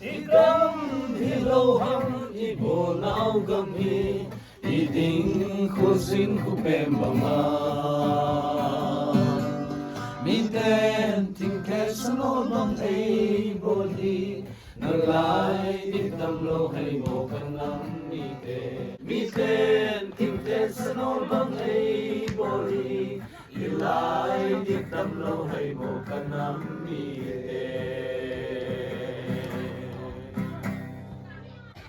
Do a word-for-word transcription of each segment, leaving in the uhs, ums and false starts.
Igam hilou ham, ibol nau gam hi, iding khosin khupem banga. Miten thingthe sanol bang eibol hi, nalai dikdam lou heimo kanam mite. Miten thingthe sanol bang eibol hi, nalai dikdam lou heimo kanam mite.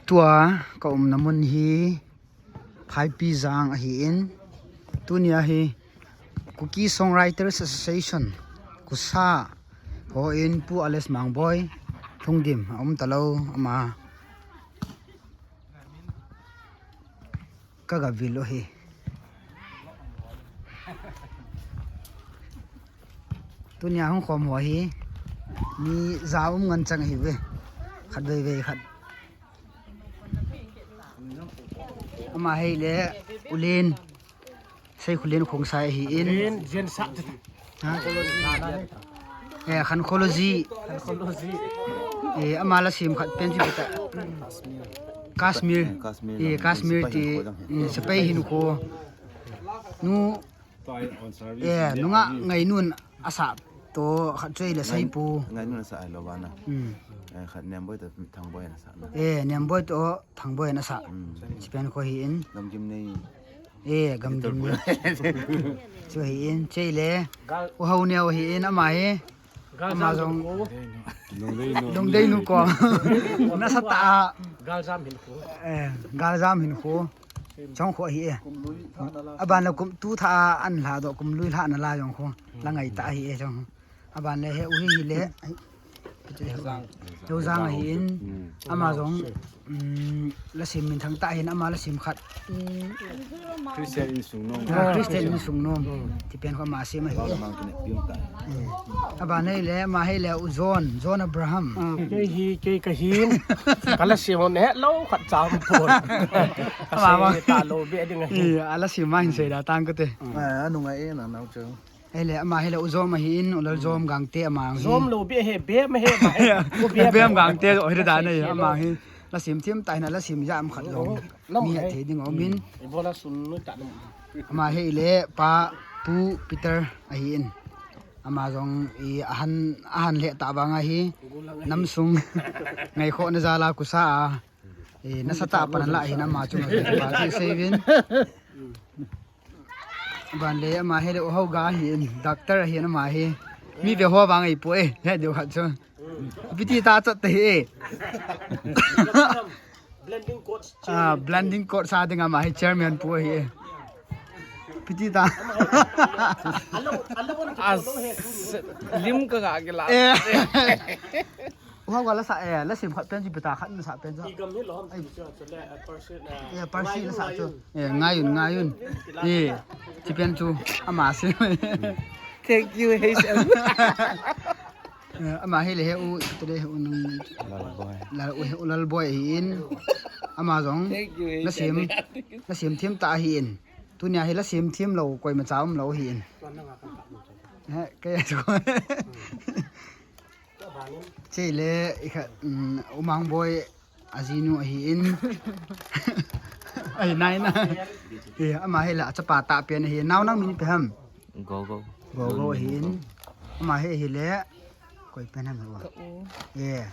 Tua kaumna mun hi Phaipijang ahin, tunia hi Kuki Songwriters Association, KUSA, hon Pu Alex Mangboi lhungdim aum talou, ama kagavil u hi. Tunia hung khom ho hi mi ja um ngen chang ahiuve. Khat vei vei khat. Ama hi le U Len, Seikhulen Khongsai ahin. Len, Jen Sah. Ha? Eh, Khankho Loji. Khankho Loji. Eh, ama la sim khat pen chu beta. Kashmir. Kashmir. Eh, Kashmir ti, eh, sepai hinkho. Nu, eh, nunga Ngainun asah to khat chu le Seipu. Ngainun asah lo bana. Hmm. Eh, khat Nemboi to Thangboi asah na. Eh, Nemboi to Thangboi asah. Hmm. Chipen kho hin. Gamgim nei. Eh, gamgim nei. Chu hin, chei le. U Hau Neo hin, ama hi. Ama jong. Lungdei nu. Lungdei nu ko. Nasatah a. Galjam hinkho. Eh, galjam hinkho. Chong kho hi e. Aban le kum tu tha a an lha doh kum lui lha na la jong kho. La ngai ta hi e jong. Aban le he u hi hi le. Heujang ahin. Ama jong. Um, la sim minthang tah hin ama la sim khat. Christian insung nom. Ah, Christian insung nom. Ti pen kho ama sim ahi. Um. Aban hi le, ama hi le u John, John Abraham. Ah, kei hi, kei kahin. Ka la sim hon he lo khat cham pon. Ka sei ta lo be ding ahi. Eh, a la sim ma hin sei da tang kate. Ah, anu ngai e na nau chu. Ahile, ama hile u Jom ahin, u Laljom Gangte ama hi. Jom lo be he, be ma he, ma he. Be ma Gangte, o hi da nei, ama hi. La sim thim tah hin, la sim jam khat jong. Mi het thei ding um in. Ibola sun nu ta dum. Ama hile, pa, Pu Peter ahin. Ama jong i ahan, ahan le ta bang ahi. Namsung. Ngaikhohna jal a kusa a. Eh, nasatah a pan alah hin ama chunga pa chu seivin. Aban le ama hile u Hauga hin, doctor ahin ama hi. Mi ve ho vang ei pu e, he deu khat chu. Piti ta chat te hi e. Blending coach. Ah, blending coach sa ding ama hi chairman pu hi e. Piti ta. As lim ka ga gila. Eh. U Hauga la sa, eh, la sim khat pen chu pita khat na sa pen chu. I gam hi lo ham chu chu le, eh, Parsi, eh, Parsi la sa chu. Eh, Ngayun, Ngayun. Eh, chi pen chu ama sim. Thank you, H M. Eh, ama hile he u, tu le he u nang. Lalboi. La u he u Lalboi ahin. Ama jong. Thank you, la sim. H M. La sim thim ta ahin. Tunia hi la sim thim lo, koima cha um lo ahin. Eh, kei a chu. Chele, i kha, um, U Mangboi ajinu ahin. Ai, nai na. Eh, ama hile achapa tah pen ahi. Nao nang min ipi ham? Gogo. Gogo ahin. Ama hi hile. Koi pen ham wa. Ka u. Eh,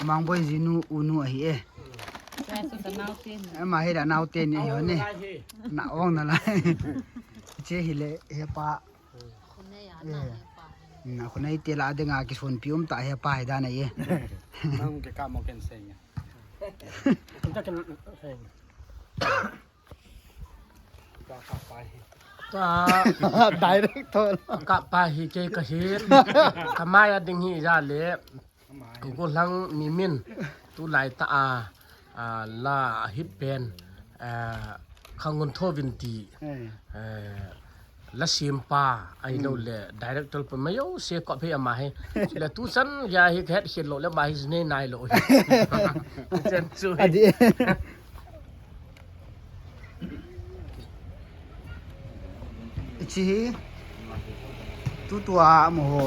U Mangboi jinu, u nu ahi e. Cha su ta nao ten. Ama hile nao ten ahi ho ne. Na ong na lai. Che hile, he pa. Khunei a na he pa. Na khunei te la dinga kisunpi um ta he pa hi dan ahi. Nang ke ka mo ken sei nge. Ka ken sei. Ka pa hi. Ka director. Ka pa hi kei kahin. Ka mai a ding hi ja le. Ka gollhang mi min tulai ta a, a, la hit pen, a, Khangun Thovin ti, eh, la sim pa, ahilou le, director pa mai o se ko phe ama hi. Le tu chan ya hi ka het khel lo le ama hi jine nai lo hi. Chan chu hi. Adi. Ichi hi tutua amaho.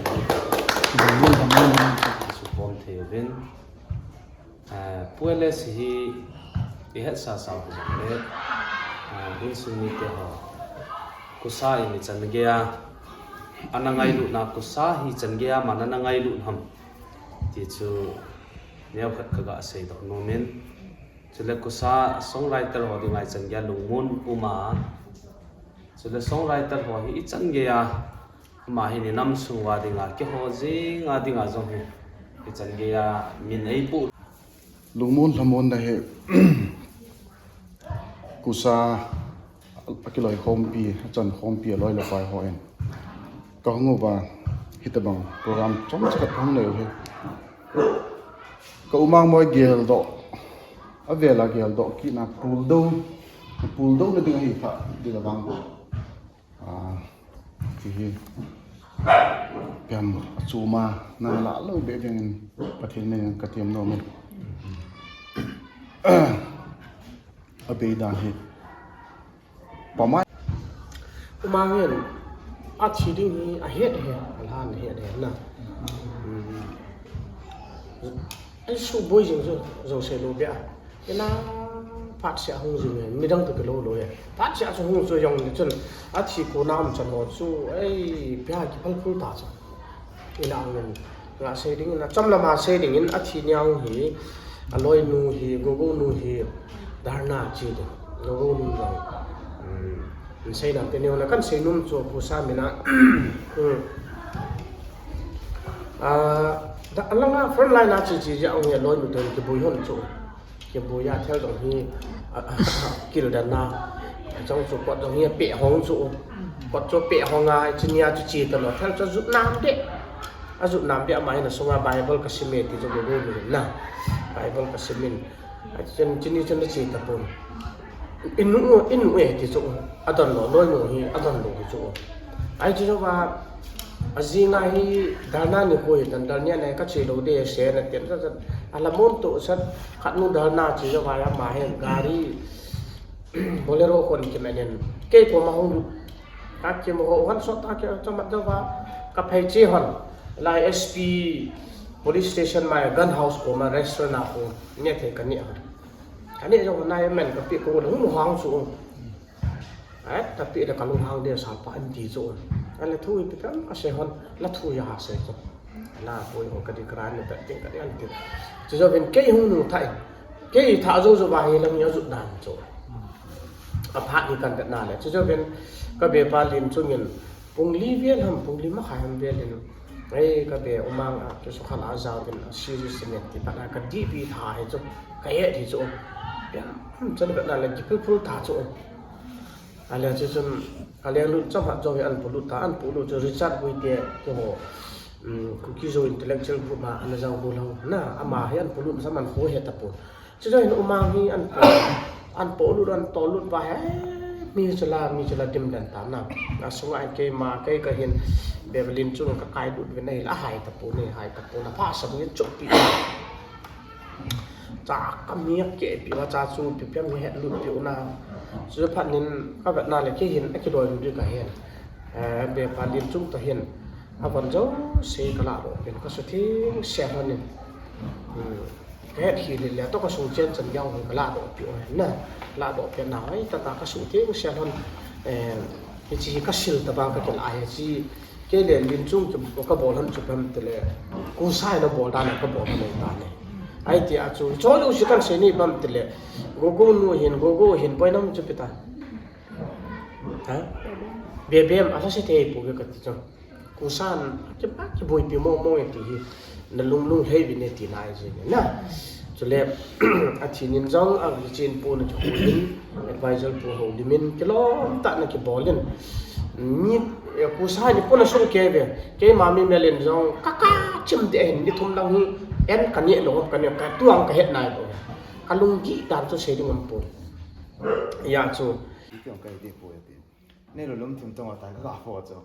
Lungmon, lungmon, lungmon. Supom thei uvin. Ah, Pu L S hi i hetsa sa u jong le, ah, insung mite ho kusa in ichan gei a ana ngailut na, kusa hi chan gei a man ana ngailut ham ti chu neokhat kaga seidoh nom in. Chule kusa songwriter ho dinga ichan gei a lungmon um a. Chule songwriter ho hi ichan gei a, ama hi ni nam sung uva dinga, keiho jeng a dinga jong hi ichan gei a min eipoh. Lungmon lhamon na hi kusa akiloikhompi, achankhompi aloi le pai hon kahung uva, hitobang program chomcha khat kahung nei u hi. Ka umang moi geldoh, avel a geldoh kit na puldou, puldou na ding ahi tha, ding avang. Ah, ti hi. Piam achuma, na la lou be ding in, Pathen min in katem nom e. Abeidan hi. Pamai. Umang hin, athi ding hi ahet e, alhan ahet e na. Hmm. Ei suboi jing jo, jo se lou be a. Ina phat sia hung jing e, midang toh kilou lou e. Phat sia chu hung chu jong ni chun, athi kona um chan ho chu, ei, pia kiphal phul ta chu. Ina angin, nga sei ding in, achom lama sei ding in, athi niang hi, aloinu hi, Gogonu hi, dharna chi ding. Gogonu jong, um, sei nante neo na kan sei nom chu, Pu Sam in a. Hmm. Ah, da, alanga front line a chi chi jeh a hung hi aloinu toh kiboi hon chu. Kiboi a thil jong hi, a, a, a, kil dan na. Chang chu kot jong hi peh hong chu. Kot chu peh hong a, chini a chu chi ta lo. Thil chu jut nam de. Ajut nam de ama hin asunga Bible kasim e ti chu Gogonu hin na. Bible kasim in. Ai, chun, chini chun na chi tapon. Inu, inu e ti chu, adon lou, loinu hi, adon lou hi chu. Ai, chu va, ajing a hi, dharna nikho hi, dan dharna nei kache lou de, se na tian, sa, sa, alhamon toh, sa, khat nu dharna chi chu va, ama hin, gari, Bolero kon kiman in, kei koma hung, Ka kimu ho hon sot a ki chomat deuva, ka phei che hon. Lai S P police station mai gun house koma restaurant a ko nge thei ka neh hon. Ka neh jong nai men ka pe ko hung hang chu. Eh, ka pe da ka lunghang de sa pa an ti chu. An la thu ipi kam ka sei hon, la thu ya ha sei chu. Na poi ho ka di kran ni ta ting ka di an ti. Chu jo ben kei hung nu thai. Kei tha jo jo ba hi lang yo ju dan chu. A phat ni kan ka na le. Chu jo ben ka be pa lim chu ngin pung li vel ham pung li ma khai ham vel in. Ei ka be umang a ke so khala ja ben a serious ni ti pa na ka di pi tha he chu. Ka ye thi chu. Pian ham chan ka na le ki pu pu tha chu. Ale chu chun ka leng lut cham hat jo hi an pu lut ta an pu lut chu Richard Guite ke ho. Kuki Zo intellectual group ma an jao bu lo na ama hi an pu lut sa man ho he ta pu. Chu jo hin umang hi an pu an pu lut an to lut ba he mi chu la mi chu la dim dan ta na. A sunga an kei ma kei ka hin Beverlyn chu ka kai lut ve na hi la hai ta pu ni hai ta pu na pa sa bu chup pi. Cha ka mi ke pi wa cha chu pi piam ni het lut pi una. Chu phat nin ka vet na le ke hin a ki doi lut ka hen. Eh, be pa lim chung ta hin. A van jo se ka la do pen ka su thing se han nin. Hmm. Ka het hi le le to ka sung chen chan yau ka la do pi o na. La do pen na ai ta ta ka su thing se han. Eh, Hichi hi ka sil ta ba ka kel ai hichi. Kei le lim chung chu ka bol han chu pam te le. Ku sai na bol dan ka bol han ta ne. Ai ti a chu. Cho lu si kan se ni pam te le. Go go nu hin go go hin poi nam chu pita. Ha? Be bem a sa se te pu ka ti chu. Ku san ki ba ki boi pi mo mo ti hi. Na lung lung hei vin e ti nai jin na. Chule a thi nin jong a vi chin pu na chu hu in advisor pu ho limin kilom ta na ki bolin. Ni e pu sa ni pu na sung ke ve. Ke ma mi melin jong ka ka chim de hin ni thum lang hi en ka ni lo ka ni ka tuang ka het nai lo. Ka lung gi dan chu se ding am pu. Ya chu. Ti tiang ka de pu ya ti. Nei lo lum thim tong a tai ka pho chu.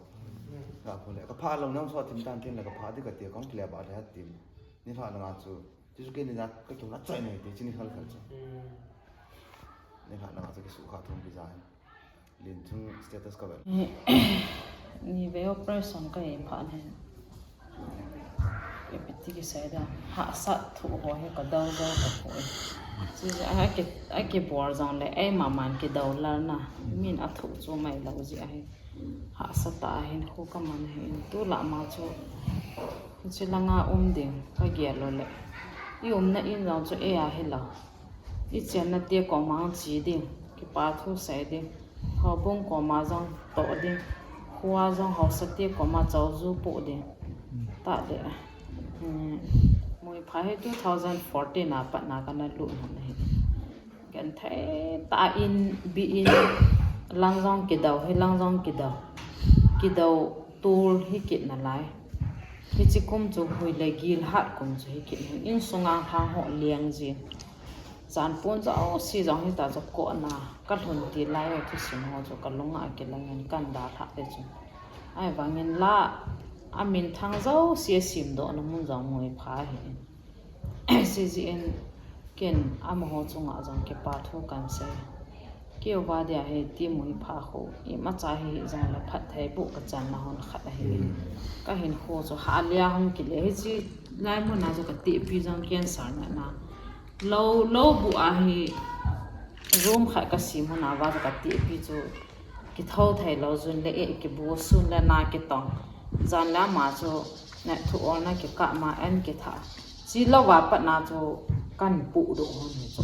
Ka pho le ka pha lo nang so thim tan tin le ka pha di ka ti kong kle ba le hat tim. Ni hla na nga chu. Ti chu ke ni na ka tu na chai nei ti chi ni khal khal chu. Ni hla na nga chu ki su kha thum ki ja. Lin chung status ka vel. Ni ve operation ka e pha ne. Ipi ti kisei da, hahsat thu ho hi ka dau dau ka poi. Chi a ki, a kibol jong le, ei maman kidau lal na, min a thu chu mai lo ji ahi. Hahsat ta ahin khu ka man ahi, tu la ma chu, chi langa um ding, ka gel lo le. I umna in jong chu ei ahi lo. I chenna te koma ang chi ding, kipa thu sei ding. Houbung koma jong toh ding. Khua jong haosa te koma chauju pu ding. Ta de. Muipha hi two thousand fourteen a pat na ka na lut na hi. Kan thei ta in bi in lang jong kidau, hi lang jong kidau. Kidau tul hi kit na lai. Hichi kum chu hui le gil hat kum chu hi kit na. In sunga hang ho liang jin. Chan pon jouse jong hita chu kona, ka lhun ti lai u thusim ho chu ka lunga kilangin kan dalhah te chu. Ahivangin la, a minthang jouse a simdoh na mun jong Muipha ahi. Sijin ken amaho chunga jong kipa thu kan sei. Keu va dia hi ti Muipha khu, imacha hi jong le phatthei boh ka channa hon khat ahi. Ka hinkho chu halia hung kile hi chi lai muna chu ka tipi jong cancer na na. Lo, lo bu a hi room khat ka sim hon a va ka tipi chu kitho thei lo jun le e kibu sun le na kitong. Jan le ama chu na thu ol na kikah ma en kitha. Chi lo va pat na chu kan pu do hon hi chu.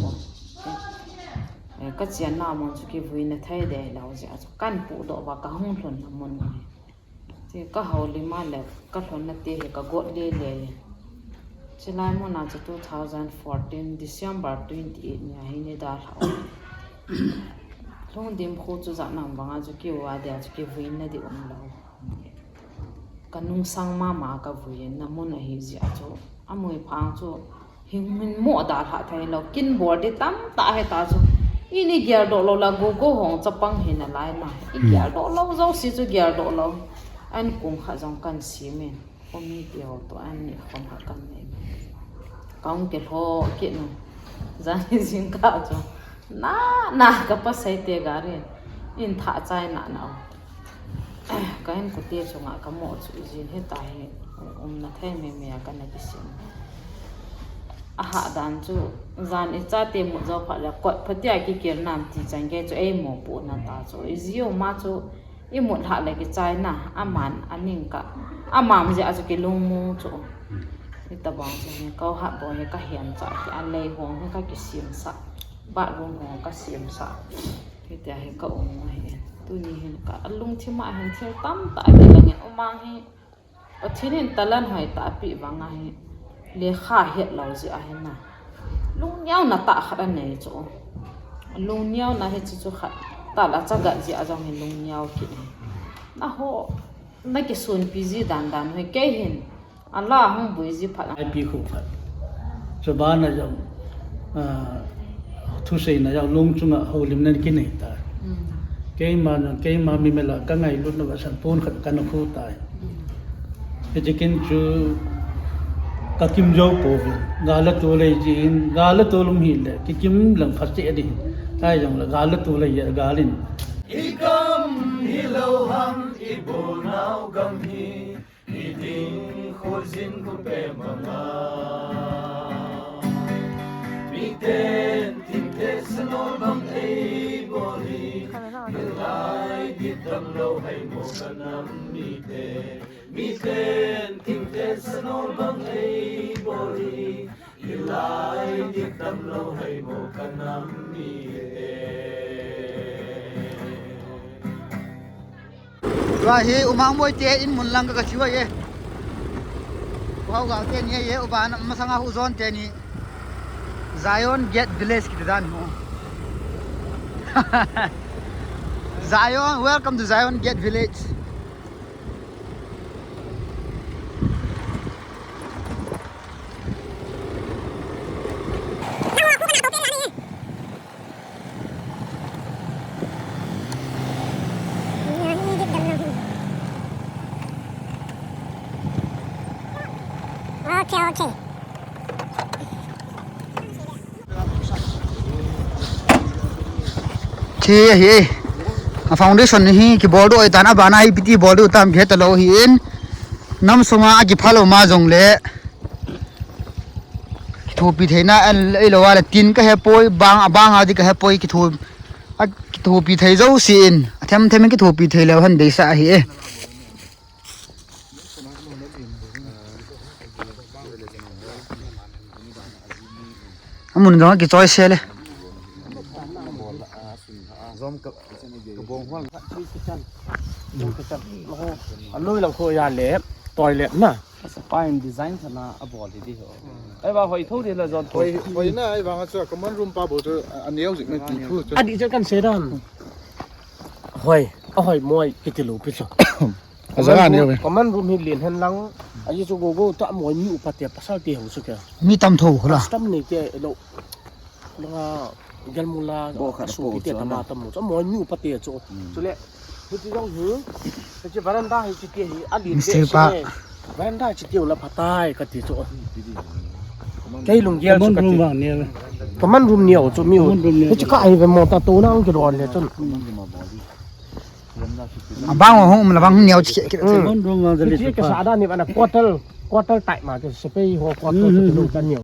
Eh, ka chian na mun chu kivui na thei de lo ji a chu kan pu do va ka hung lhun na mun hi. Ti ka houlim a le ka lhunna te hi ka got le le. Chilai muna chu two thousand fourteen December twenty eight ni a hi ni dalhah u. Lhungdim khu chu jat nam vanga chu kiu a dia chu kivuina di um lo. Ka nungsang mama ka vuina mun ahi ji a chu a Muipha chu Hin, hin mo dalhah thei lo, kin bol di tamtah hita chu. Ini geldoh lo la, go go hong chapang hi nalai na. I geldoh lo jouse chu geldoh lo. An kum khat jong kan simin. Committee ho to an ni khom khat kan nei. Ka hung kilho kit nu. Jan hi jingkah chu. Na, na, ka pasal te garin. In thah chai na na o. Ka inkote chunga ka mo chu ijin hita hi umna thei meme a kana kisim. Ahahdan chu jan ichate mut jou phat le kot phatea kikil nam ti chan kei chu eimo pu na ta chu. Iji u ma chu imut lhah le kichai na, aman aning ka. Amam jeh a chu kilungmong chu. Hitabang chu hi, ka hat bou hi ka hian cha hi, a lei hong hi ka kisim sa, bathroom hong ka sim sa. Hitia hi ka um ahi. Tuni hin ka lungthim a hin thil tamtah kilang e. Umang hi, Pathen in talent hoi tah api vang ahi. Lekha het lo ji ahi na. Lungneo na tah khat anei chu. Lungneo na hi chu chu khat. Tah la chagat ji a jong hi lungneo kit e. Na ho, na kisunpi ji dan dan hoi kei hin. A la hung bui ji phat a. Ai pi khu phat. Chu bana jong, ah, thuseina jong lung chunga holimna kinei ta. Mm. Keima jong, keima mi mela ka ngailutna va san pon khat kana khu tai. Mm. Hiche kin chu ka kim jou pouvin. Gal a tu lei jin, gal a tu lum hi le, kikim lang phat che ding. Tai jong le, gal a tu lei, gal in. I gam hi lo ham, i bunau gam hi. Hiding khojin kupe manga. Miten thingte sanol bang ei bol hi. Hilai dit damlo hai mo kanam mite. Miten thingte sanol bang ei bol hi. Hilai dit damlo hai mo kanam mite. Tua hi Umang Moi te in mun lang ka, ka chiu ahi e. Hau gal te ni ahi e, uban masanga hu jon te ni. Zion Gate Village kiti dan mo. Zion, welcome to Zion Gate Village. Okay, okay. Thi ahi. A foundation hi kibol doh tan, abana hi ipi ti bol diu tam kihe talou ahin. Nam sunga a kiphal uma jong le. Kithopi theina an ei lou a le tin ka he poi, bang, abang a di ka he poi, kitho-, a kithopi thei jou si in. A them them kithopi thei leu han deisah ahi e. Amun jong kichoi se le. Aloi lang kho ya le, toilet na. Asa pa in design sana abol di di ho. Ai ba hoi tho di la jon tho. Hoi, hoi na, ai ba nga chu common room pa bou chu, a, a neo jing na ti thu chu. Adi chu kan se dan. Hoi, a hoi moi kiti lou pi chu. A jaga neo ve. Common room hi len hen lang, a ji chu go go ta moi mi upa te pasal te ho chu ke. Mi tam tho ho la. Custom nei te lo. Langa gelmula bo khat sopi te tama tam mo. Chu moi mi upa te chu. Chule. Hiti jong hi. Hiche veranda hi chiti hi. A len te pa. Veranda chiti la phatai kati chu. Kei lunggel chu kati. Common room neo chu mi. Hiche ka ai ve mo ta to na ang ki ron le chun. Abang hung um la bang neo chi ki. Hiti ka sa da ni bana quarter, quarter type ma ka sepai ho quarter chu lo ta neo.